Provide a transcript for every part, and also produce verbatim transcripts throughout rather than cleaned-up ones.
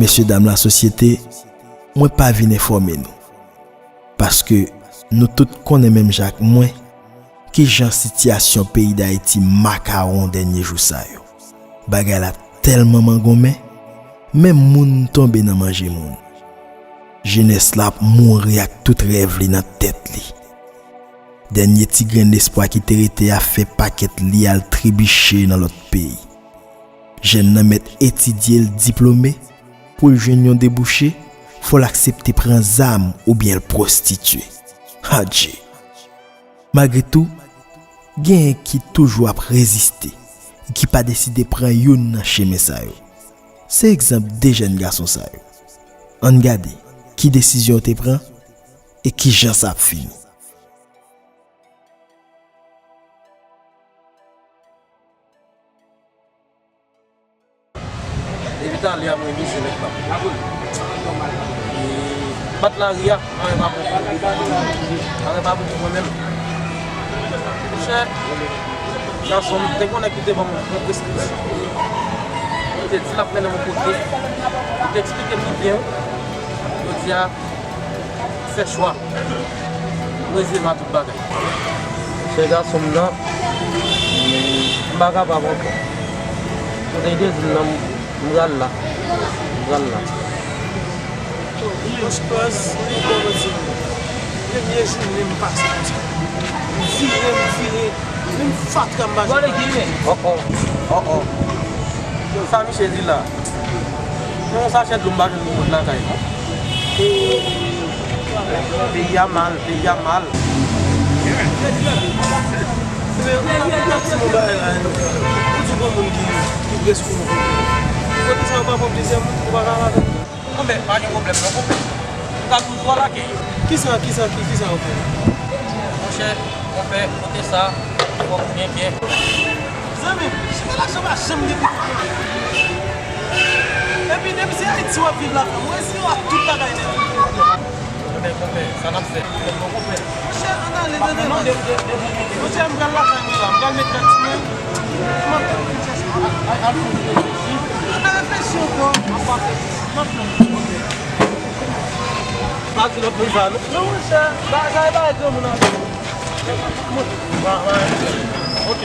Mesye dam lasosyete, mwen pa vin enfòme nou. Paske nou tout konnen menm jan ak mwen kijan sitiyasyon peyi Dayiti makawon dènye jou sa yo. Bagay la tèlman mangonmen, menm moun tonbe nan manje moun. Jenès la ap mouri ak tout rèv li nan tèt li. Dènye ti grenn lespwa ki te rete a fè pakèt li al tribiche nan lòt peyi. Jèn nan mèt etidye, l diplome, pou l jwenn yon debouche, fò l aksepte pran zam oubyen l pwostitye. Adje! Malgre tou, genyen ki toujou ap reziste e ki pa deside pran youn nan chemen sa yo. Se egzanp de jèn gason sa yo. Ann gade ki desizyon yo te pran e kijan sa ap fini. Depi talè a mwen vin sou nèg la. E bat lari a, anyen pa bon. Anyen pa bon pou mwen menm. Monchè, gason m, te gon nèg ki te ban m yon preskripsyon. Li te di l ap mennen m yon kote. Li te eksplike m li byen wi. Jodi a, fè chwa. M rezime a tout bagay. Chè gason m nan, m pa kapab ankò. Kote l te di m nan, m pral la. M pral la. Monchè, kòmanse premye jounen m pase konsa. M vire, m vire. Menm fatra m pa janm. Oh, oh. Oh, oh. Sa misye di la. Yon sachè dlo m pa jwenn pou mwen lakay non. Peyi a mal, peyi a mal. Ebyen, ou di yon bagay la, ou di yon moun ki, ki prèske yon kote. Kote sa yo pa pran plizyè moun, ou pa ka ladan. Konpè, pa gen pwoblèm non, konpè. M ka toujou al akèy yo. Kisa, kisa, ki, kisa yo fè? Monchè, konpè, kote sa, fòk byen, byen. Zanmi m, chita lajan pa janm gen pou kòb. Epi depi se Ayiti w ap viv la, frè m, ou resi w ap tout bagay nèt. Ebyen, konpè, sa n ap fè? Monchè, ann ale, ann ale. Monchè, m pral lakay mwen la, m pral met gad sou mwen. M ap, m ap reflechi ankò. M ap, m ap. Pa di lòt moun sa non. Non, monchè, bagay, bagay granmoun an. Mwen, mwen, ok.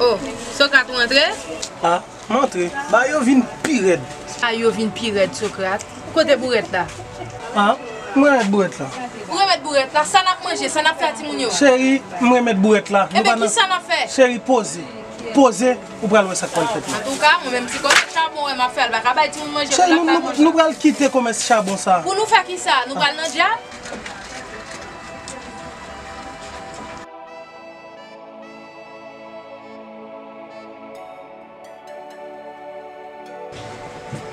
Oh, Sokrat, ou antre? Ah, m antre. Bagay yo vin pi rèd. Bagay yo vin pi rèd, Sokrat. Kote bourèt la? Ah, m renmèt bourèt la. Ou renmèt bourèt la? Sa n ap manje, sa n ap fè a timoun yo? Cheri, m renmèt bourèt la. Ebyen, kisa n ap fè? Cheri, poze. Poze, ou pral wè sa k pral fèt la. Antouka, mwen menm, si kòmès chabon wè m ap fè, l pa ka bay timoun manje pou l ap bay manje. Cheri, nou, nou, nou pral kite kòmès chabon sa. Pou nou fè kisa? Nou pral nan dyab?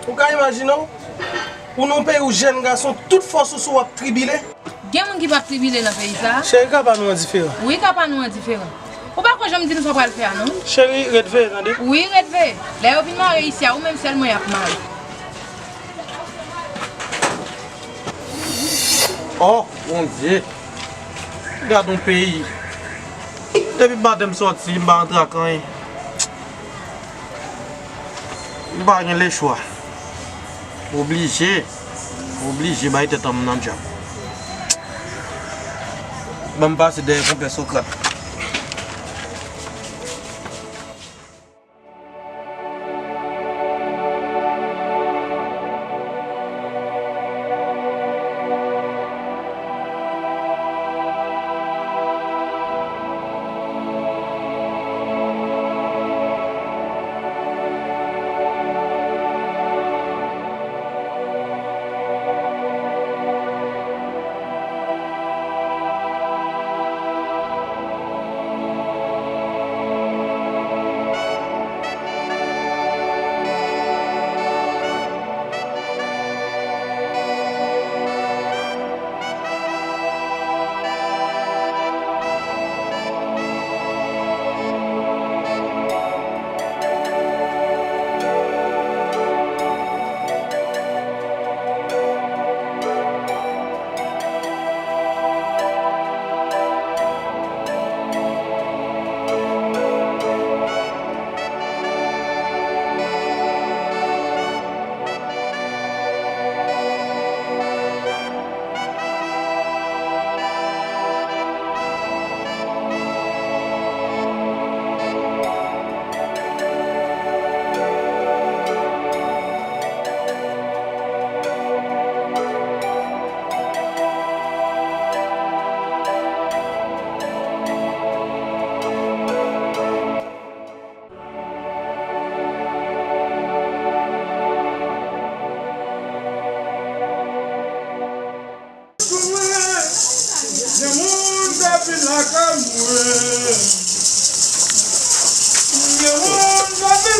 Ou ka imajine w, ou nan yon peyi ou jèn gason, tout fòs ou sou w ap tribile. Gen moun ki p ap tribile nan peyi sa a? Cheri, ka pa nou an diferan. Wi, ka pa nou an diferan. Ou pa konn jan m di nou sa pral fè a, non? Cheri, ret veye, tande? Wi, ret veye. Lè yo vin mare isi a, ou menm sèl mwen y ap mare. Oh, Bondye! Gad yon peyi. Depi maten m sòti, m pa rantre ak anyen. M pa gen lechwa. M oblije, m oblije bay tèt an m nan djab. Ban m pase dèyè konpè Sokrat.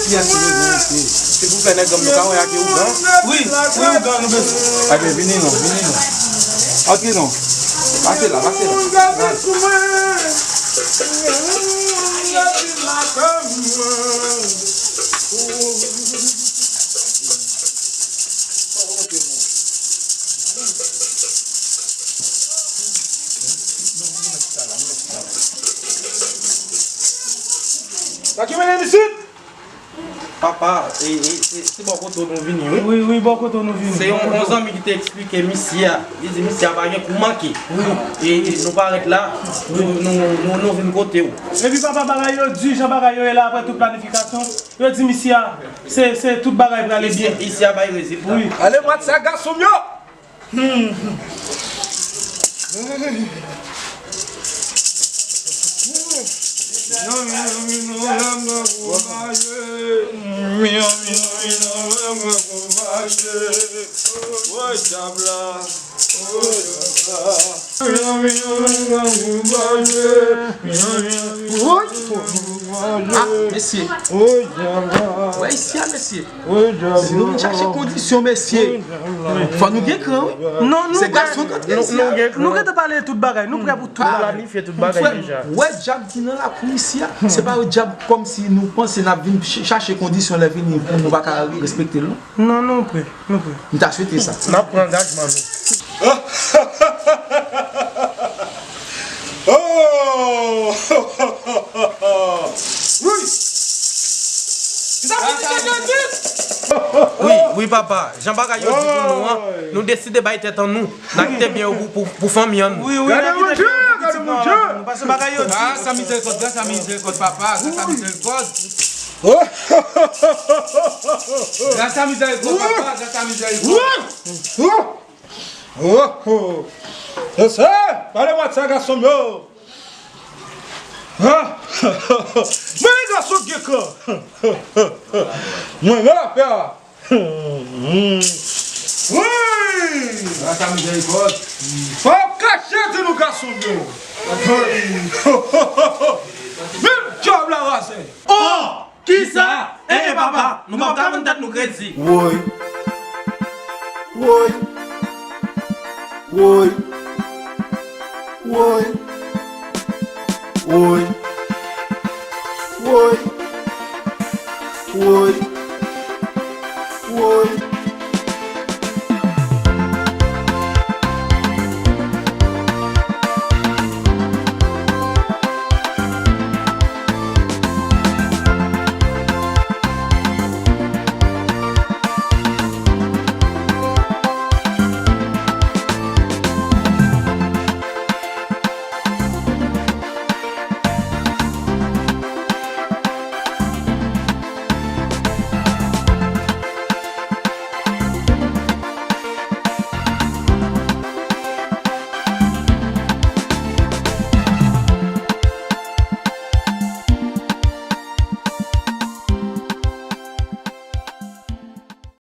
Kiyès ki bezwen mesye? Silvouplè, nèg gang, nou ka wè a ki ougan? Wi, wi, ougan, nou bezwen. Ebyen, vini non, vini non. Antre non. Pase la, pase la. Sa ki mennen m isit? Papa, e, e, se, se bò kote w nou vini, wi. Wi, wi, bò kote w nou vini. Se yon, yon zanmi ki te eksplike misye a. Li di misye a pa gen kou manke. Wi. E nou parèt la, nou, nou, nou, nou vin kote w. Epi papa, bagay yo di, jan bagay yo ye la, apre tout planifikasyon, yo di misye a, se, se tout bagay prale byen. Isi a bay rezilta. Wi. Ale, match sa, gason m yo! Ah, mesye. Wè isi a, mesye. Si nou vin chache kondisyon, mesye, fò nou gen kran, wi. Non, nou Se prè. gason k antre Nou, isi nou a. gen kran. Nou gentan pale tout bagay. Nou prè pou tout Pou bagay. planifye tout bagay Frè m, deja. Wè djab ki nan lakou isi a. Se pa yon djab kòmsi nou panse n ap vin ch- chache kondisyon lè vini pou nou pa ka respekte l, non. Non, nou prè. Nou prè. M ta swete sa. N ap pran angajman nou. Oh! Wi! Sa se sa yo di? Wi, wi, papa. Jan bagay yo di pou nou an, nou deside bay tèt an nou. N a kite byen yo pou, pou, pou fanmi an nou. Wi, wi, Gade n a kite Bondye, byen yo pou gade pitit nou an Bondye. Pou nou. Paske bagay yo di. Gras a mizèrikòd, gras a mizèrikòd, papa, gras a mizèrikòd. Gras a mizèrikòd, papa, gras a mizèrikòd. Oh, oh. Ese, pale mwa de sa, gason m yo. Ah. Men gason gen kran. Mwen la, pè. Wi! Gras a mizèrikòd. Pa w kache di nou, gason m yo. Men djab la razè. Oh! Kisa? Eh, eh, papa, nou p ap ka vann tèt nou kredi. Woy. Woy. Woy. Woy. Woy. Woy. Woy.